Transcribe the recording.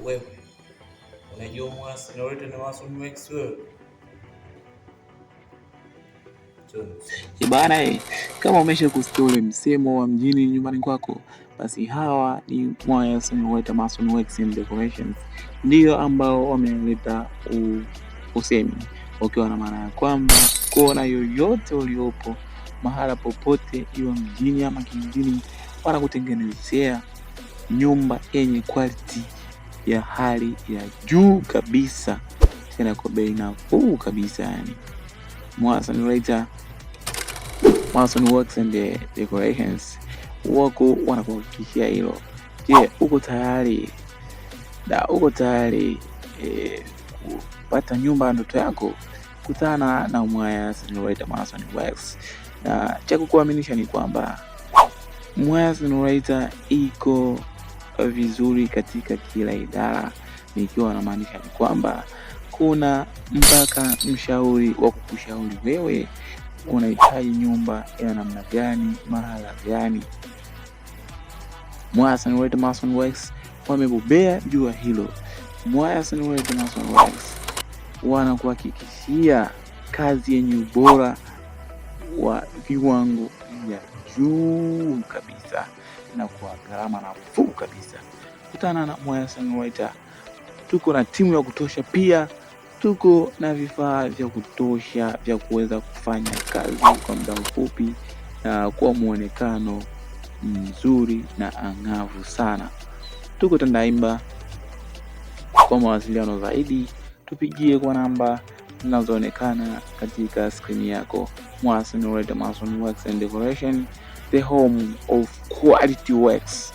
Wewe unajua Mwaya Senorita na Mason Works wewe? Bana, kama umesha kusikia ule msemo wa mjini nyumbani kwako, basi hawa ni Mwaya Senorita Mason Works and Decorations ndio ambao wameleta usemi ukiwa na maana ya kwamba kuona yoyote uliopo mahala popote, iwe mjini ama kijijini, wanakutengenezea nyumba yenye quality ya hali ya juu kabisa, tena kwa bei nafuu kabisa. Yani Mwaya Senorita Mason Works and Decorations wako wanakuhakikishia hilo. Je, uko tayari? Da, uko tayari kupata nyumba ya ndoto yako? Kutana na Mwaya Senorita Mason Works, na cha kukuaminisha ni kwamba Mwaya Senorita iko vizuri katika kila idara, nikiwa namaanisha ni kwamba kuna mpaka mshauri wa kukushauri wewe unahitaji nyumba ya namna gani, mahala gani. Mwaya Senorita Mason Works wamebobea juu ya hilo. Mwaya Senorita Mason Works wanakuhakikishia kazi yenye ubora wa viwango vya juu kabisa na kwa gharama nafuu kabisa. Kutana na Mwaya Senorita, tuko na timu ya kutosha, pia tuko na vifaa vya kutosha vya kuweza kufanya kazi kwa muda mfupi na kwa muonekano mzuri na ang'avu sana. Tuko Tandaimba. Kwa mawasiliano zaidi tupigie kwa namba zinazoonekana katika skrini yako. Mwaya Senorita Mason Works and Decoration, the home of quality works.